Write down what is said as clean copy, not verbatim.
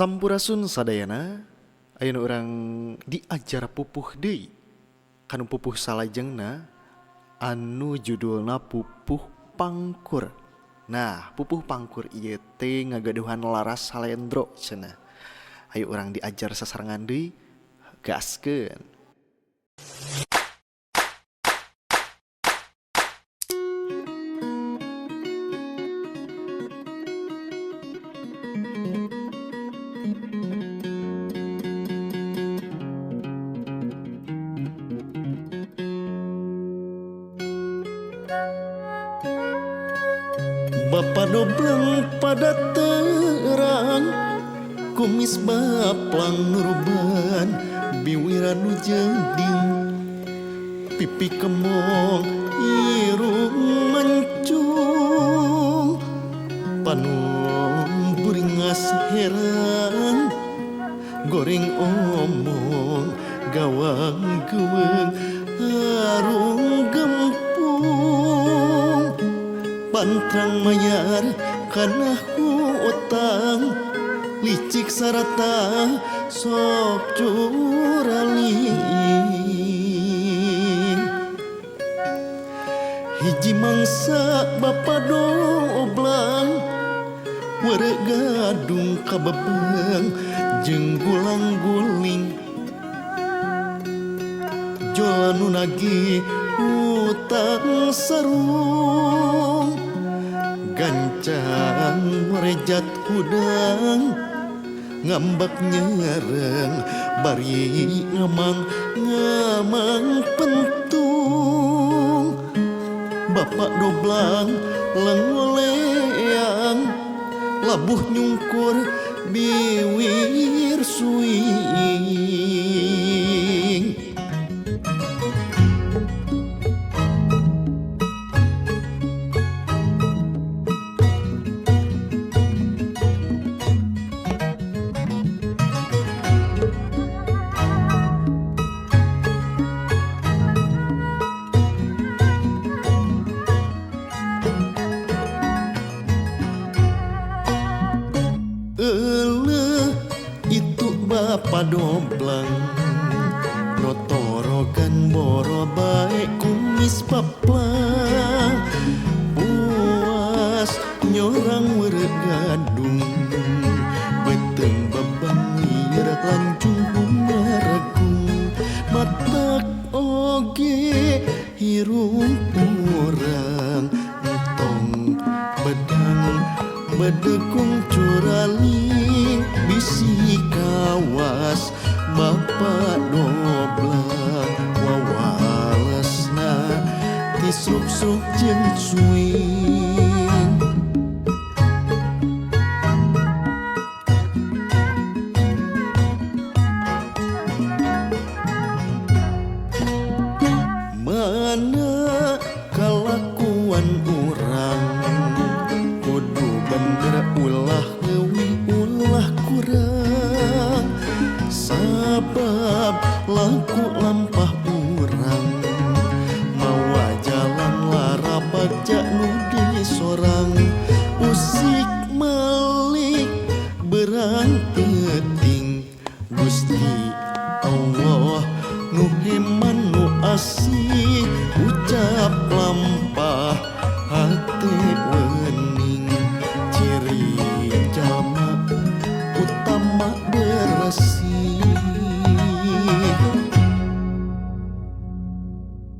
Sampurasun sadayana, ayeuna urang diajar pupuh deui. Kanu pupuh salajengna anu judulna Pupuh Pangkur. Nah, Pupuh Pangkur ieu teh ngagaduhan laras salendro cenah. Ayo urang diajar sasarengan deui, gaskeun. Bapa doblang pada terang, kumis baplang nuruban, biwiran nu jeding, pipi kemong irung mancung, panon buringas heran, goreng omong gawang geuweung harung gempung. Pantrang mayar kana hutang, licik sarata sok curaling. Hiji mangsa bapa doblang, werek gadung kabebeng jeung gulang-guling. Jola nu nagih hutang sarung, gancang merejat hudang, ngambek nyereng bari ngamang ngamang pentung. Bapak doblang lengoleang, labuh nyungkur biwir suing. Eleuh itu bapa doblang, notorogan boro bae kumis paplang, puas nyorang werek gadung, beuteung babang lieur lancung humaregung, matak oge hirung urang, entong bedang bedekung curaling, bisi kawas bapa doblang, wawalesna tisruk-sruk jeung suing. Mana kalakuan urang, kudu bener ulah leuwih ulah kurang, sabab laku lampah urang mawa jalan lara bagja nu disorang. Usik malik berang peuting, Gusti Allah nu heman nu asih, ucap lampah hate wening, ciri jalma utama.